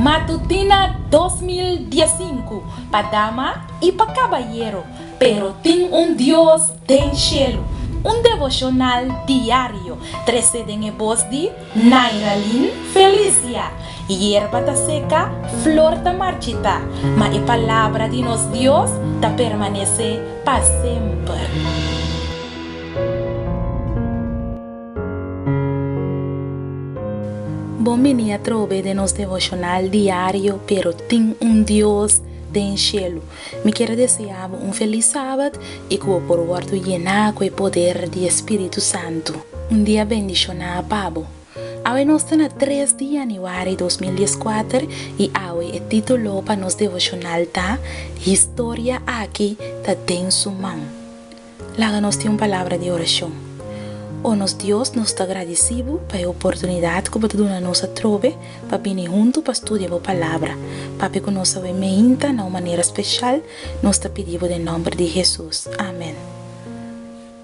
Matutina 2015 pa dama i pa kabayero, pero tin un Dios den shelu. Un devoshonal diario trese den e bos di Nairalyn Felicia. Yerba ta seka, flor ta marchitá, ma e palabra di nos Dios ta permanesé pa semper. Bon bini atrobe den nos devoshonal diario Pero Tin un Dios den Shelu. Mi kier a desea bo un felis Sabat i ku bo por wòrdu yená ku e poder di e Spiritu Santu. Un dia bendishoná pa bo. Awe nos ta na tres di yanüari 2014 i awe e título pa nos devoshonal ta Historia aki ta den su man. Laga nos tin un palabra di orashon. O nos Dios, nos ta gradisí bo pa e oportunidat ku bo ta duna nos atrobe pa bini huntu pa studia bo Palabra. Papia ku nos awe meinta na un manera speshal, nos ta pidi bo den nòmber di Hesus. Amen.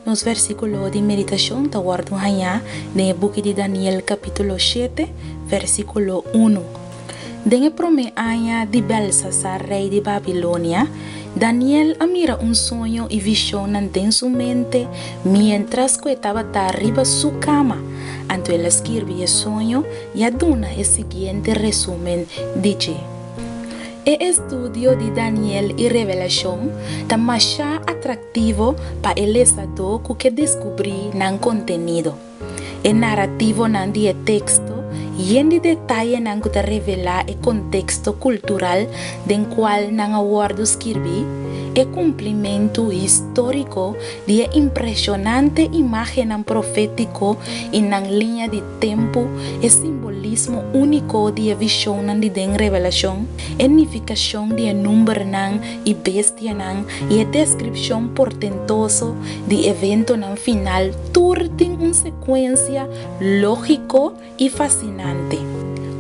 Nos versíkulo di meditashon ta wòrdu hañá den e buki di Daniel kapítulo shete, versíkulo unu. Den e promé aña di Belsasar, rei di Babilonia, Daniel a mira un soño i vishonnan den su mente miéntras ku e tabata riba su kama. Anto el a skirbi e soño i a duna e siguiente resúmen di dje. E estudio di Daniel i Revelashon ta masha atraktivo pa e lesadó ku ke deskubrí nan kontenido. E narativonan di e teksto yen di detayenan ku ta revelá e konteksto kultural den kual nan a wòrdu skirbí, e kumplimentu históriko di e impreshonante imágennan profétiko i nan liña di tempu, e simbolismo úniko di e vishonnan di den Revelashon, e nifikashon di e numbernan i bestianan i e deskripshon portentoso di eventonan final tur tin un sekuensia lógiko i fasinante.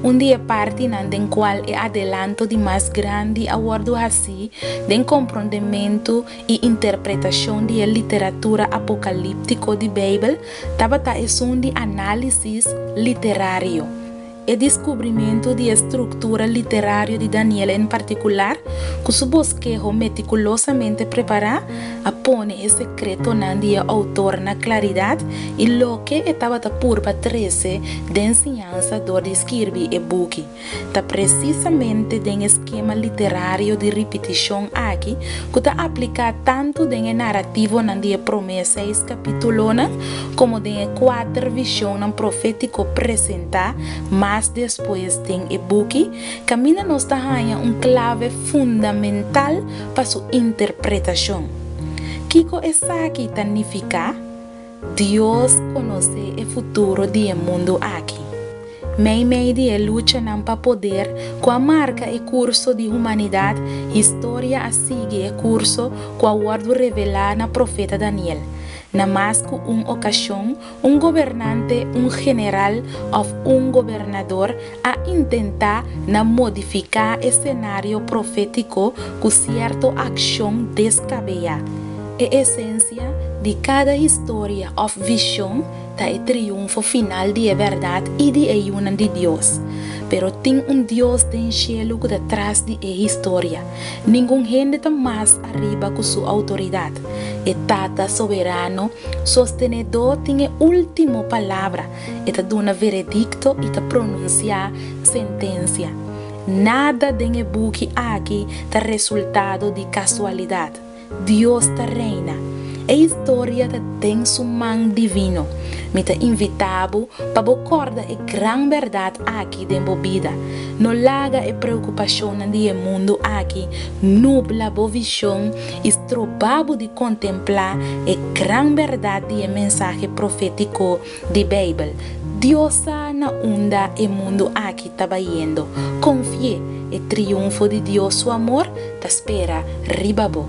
Un di e partinan den kual e adelanto di mas grandi a wòrdu hasí den komprondementu i interpretashon di e literatura apokalíptiko di Beibel tabata esun di análisis literario. E deskubrimentu di e struktura literario di Daniel en partikular, ku su boskeho metikulosamente prepará, a pone e sekretonan di e outor na klaridat i loke e tabata purba trese den siñansa dor di skirbi e buki. Ta presisamente den e skema literario di ripitishon aki ku ta apliká tantu den e narativonan di e promé seis kapítulonan komo den e kuater vishonnan profétiko presentá mas despues den e buki, kaminda nos ta haña un klave fundamental pa su interpretashon. Kiko esaki ta nifiká? Dios konosé e futuro di e mundu aki. Meimei di e luchanan pa poder ku a marka e kurso di humanidat, historia a sigui e kurso ku a wòrdu revelá na profeta Daniel. Na mas ku un okashon, un gobernante, un general òf un gobernador a intentá na modifiká e senario profétiko ku sierto akshon deskabeyá. E esensia di kada historia òf vishon ta e triunfo final di e bèrdat i di e yunan di Dios. Pero tin un Dios den shelu ku ta tras di e historia. Ningun hende ta mas ariba ku su outoridat. E Tata Soberano Sostenedó tin e último palabra, e ta duna veredikto i ta pronunsiá sentensia. Nada den e buki aki ta resultado di kasualidat. Dios ta reina. E historia ta den su man divino. Mi ta invitá bo pa bo kòrda e gran bèrdat aki den bo bida. No laga e preokupashonnan di e mundu aki nubla bo vishon i stroba bo di kontemplá e gran bèrdat di e mensahe profétiko di Beibel. Dios sa na unda e mundu aki ta bayendo. Konfi'é, e triunfo di Dios su amor ta spera riba bo.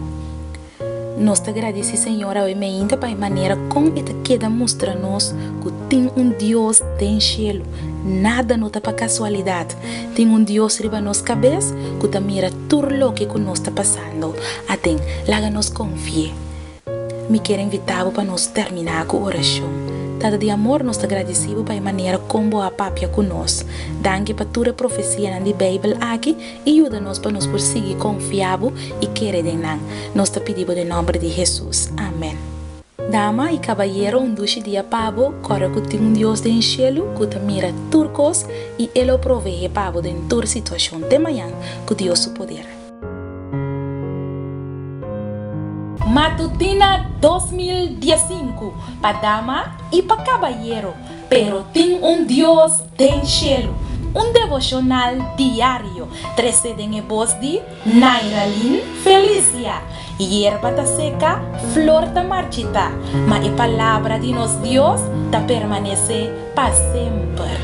Nos ta gradisí Señor awe meinta pa e manera kon e ta keda mustra nos ku tin un Dios den shelu. Nada no ta pa kasualidat. Tin un Dios riba nos kabes ku ta mira tur loke ku nos ta pasando aden. Laga nos konfi'é. Mi kier invitá bo pa nos terminá ku orashon. Tata di amor, nos ta gradisí bo pa e manera kon bo a papia ku nos. Danki pa tur e profesianan di Beibel aki i yuda nos pa nos por sigui konfia bo i kere den nan. Nos ta pidi bo den nòmber di Hesus. Amèn. Dama i kabayero un dushi dia pa bo, kòrda ku tin un Dios den shelu ku ta mira tur kos i e lo proveé pa bo den tur situashon. Te mañan ku Dios su poder. Matutina 2015 pa dama i pa kabayero, pero tin un Dios den shelu. Un devoshonal diario, trese den e bos di Nairalyn Felicia, Yerba ta seka, flor ta marchitá, ma e palabra di nos Dios ta permanesé pa semper.